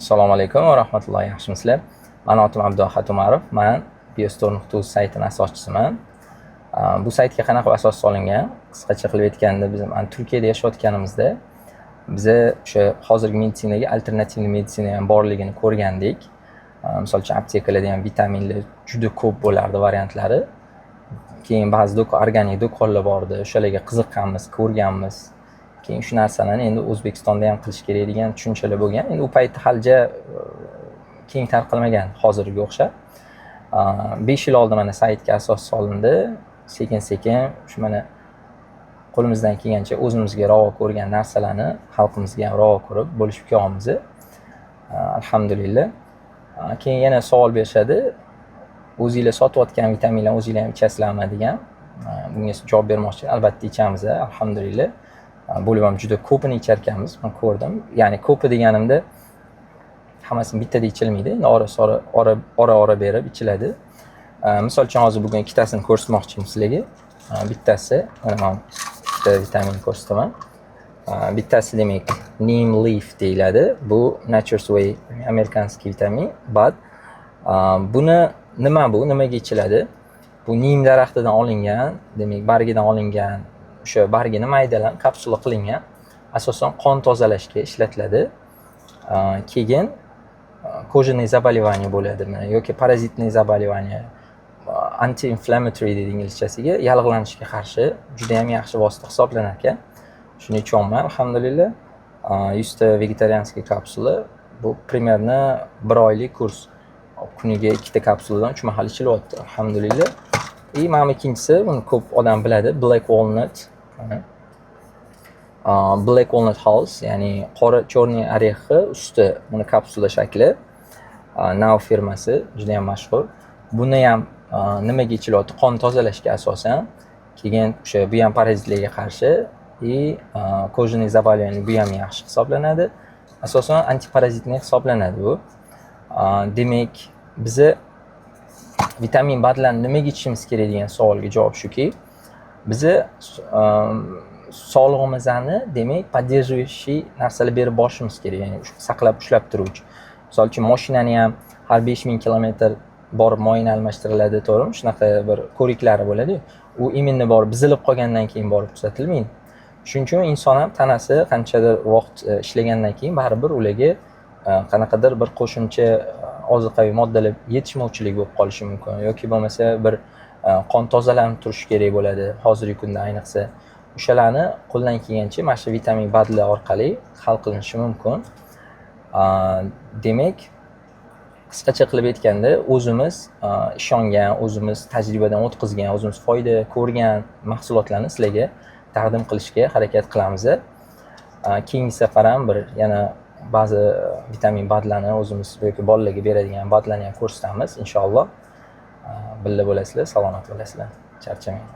Assalomu alaykum va rahmatullohi. Yaxshimisizlar? Mani otim Abduahad Umarov. Man biostore.uz saytini asoschisiman. Bu saytga qanaqa asos solingan? Qisqacha qilib aytganda, biz mana Turkiyada yashayotganimizda biza o'sha hozirgi meditsinaga alternativ meditsina ham borligini ko'rgandik. Misol uchun, aptekalarda ham vitaminlar juda ko'p bo'lardi, variantlari. Keyin ba'zi organik do'konlar bor edi, o'shalarga qiziqqanmiz, ko'rganmiz. Keyin shu narsalarni endi O'zbekistonda ham qilish kerak degan tushunchalar bo'lgan. Endi u paytda halicha keng tarqalmagan hozirgiga o'xshab. 5 yil oldin mana saytga asos solindi. Sekin sekin shu mana qo'limizdan kelgancha o'zimizga ravo ko'rgan narsalarni xalqimizga ham ravo ko'rib bo'lishib kelyapmiz, alhamdulillah. Keyin yana savol berishadi, o'zinglar sotayotgan vitaminlarni o'zinglar ham ichasizlarmi degan. Bunga javob bermoqchi, albatta ichamiz, alhamdulillah. Bo'lib ham juda ko'pini ichar ekanmiz, man ko'rdim. Ya'ni ko'pi deganimda hammasini bittada ichilmaydi, endi ora ora ora berib ichiladi. Misol uchun, hozir bugun ikkitasini ko'rsatmoqchiman sizlarga. Bittasi mana, man ikkita vitamin ko'rsataman. Bittasi, demak, neem leaf deyiladi. Bu Nature's Way американский vitamin BAD. Buni nima, bu nimaga ichiladi? Bu nim daraxtidan olingan, demak, bargidan olingan, o'sha bargini maydalanib kapsula qilingan. Asosan qon tozalashga ishlatiladi. Keyin кожаный заболевание bo'ladimi yoki паразитный заболевание, anti-inflammatory deydi inglizchasiga, yallig'lanishga qarshi juda yam yaxshi vosita hisoblanar ekan. Shuni ichyapman, alhamdulillah. 100 ta вегетарианский kapsula, bu примерно bir oylik kurs, kuniga ikkita kapsuladan uch mahal ichilyapti, alhamdulillah. И mana ikkinchisi, buni ko'p odam biladi, black walnut. Mana. Black walnut hulls, ya'ni qora черный орех i usti, buni kapsula shakli. Now firmasi juda ham mashhur. Buni ham nimaga ichilyapti? Qon tozalashga asosan. Keyin o'sha bu ham parazitlarga qarshi и кожаный заболевание, bu ham yaxshi hisoblanadi. Asosan антипаразитный hisoblanadi bu. Demak, biza vitamin BADlarni nimaga ichishimiz kerak degan savolga javob shuki, biza sog'lig'imizni, demak, поддерживающий narsalar berib borishimiz kerak, ya'ni saqlab, ushlab turuvchi. Misol uchun, moshinani ham har 5000 kilometr borib moyini almashtiriladi, to'g'rimi? Shunaqa bir ko'riklari bo'ladiyu, u именно borib buzilib qolgandan keyin borib tuzatilmaydi. Shuning uchun inson ham tanasi qanchadir vaqt ishlagandan keyin baribir ularga qanaqadir bir qo'shimcha ozuqaviy moddalar yetishmovchilik bo'lib qolishi mumkin yoki bo'lmasa bir qon tozalanib turishi kerak bo'ladi hozirgi kunda ayniqsa. O'shalarni qo'ldan kelgancha mana shu vitamin BADlar orqali hal qilinishi mumkin. Demak, qisqacha qilib aytganda, o'zimiz ishongan, o'zimiz tajribadan o'tkazgan, o'zimiz foyda ko'rgan mahsulotlarni sizlarga taqdim qilishga harakat qilamiz. Keyingi safar ham bir yana ba'zi vitamin BADlarni, o'zimiz yoki bolalarga beradigan BADlarni ham ko'rsatamiz, inshaalloh. Birga bo'lasizlar, salomat bo'lasizlar, charchamang.